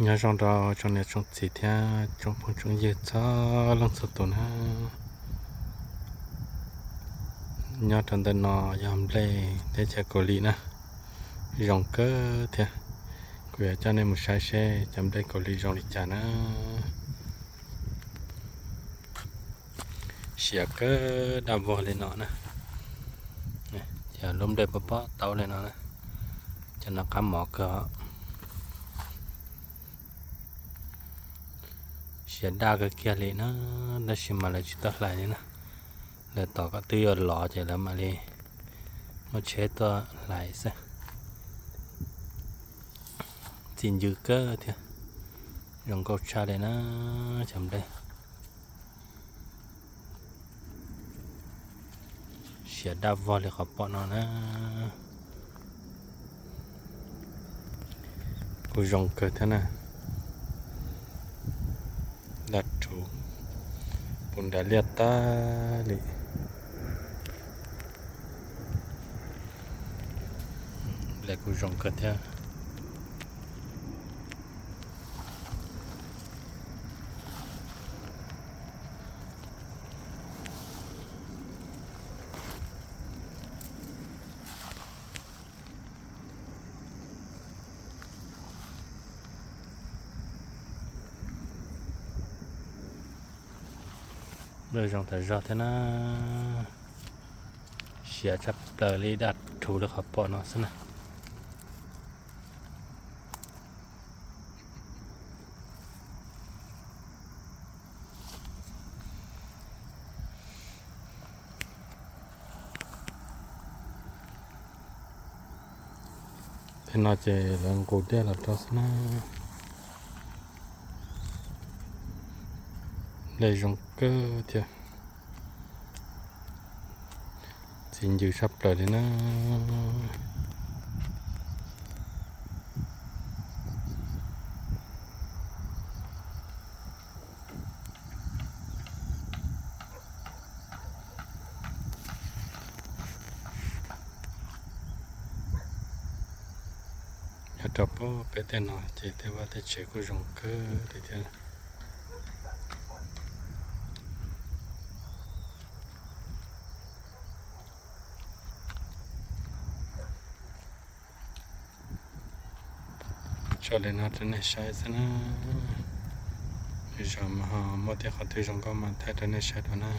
Nyob zoo rau tsoom niam tsoom txiv thiab tsoom phooj tsoom ywg txhua leej txhua tus na. Nyob rau ntawm no yog nplej teb chaws Kaus Lim na, zoo kawg thiab. Kuv yuav coj nej mus saib seb cov nplej Kaus Lim zoo li cas na. Siav kawg daj vog li no na. Yog lub nplej pov pob taub li no na, cov no qab mov kawg. Siav daj kawg kiag li na, tab sis mas lawv tsis tuaj hlais li na. Lawv tos kom twb yuav lov ces lawv mam li muab tsheb tuaj hlais xwb. Txi ncw kawg thiab, zoo nkauj tshaj li na cov nplej. Siav daj vog li qhov pom no na. Kuj zoo kawg thiab na. Daj rhuv puv nram liaj tag li. Nplej kuj zoo kawg thiab. Nplej zoo tas zog thiab na. Siav tshaj plaws li, daj rhuv li qhov pom no xwb na. Tej no ces lawv nqus dej los rau xwb na. Nplej zoo kawg thiab. Txi ncw tshaj plaws li na. Nyob rau pem tej no ces tej vaj tej tsev kuj zoo kawg li thiab. Tso li no rau nej saib xwb na. Zos mas ho muaj tej qhov twg zoo nkauj mas thaij rau nej saib dua na.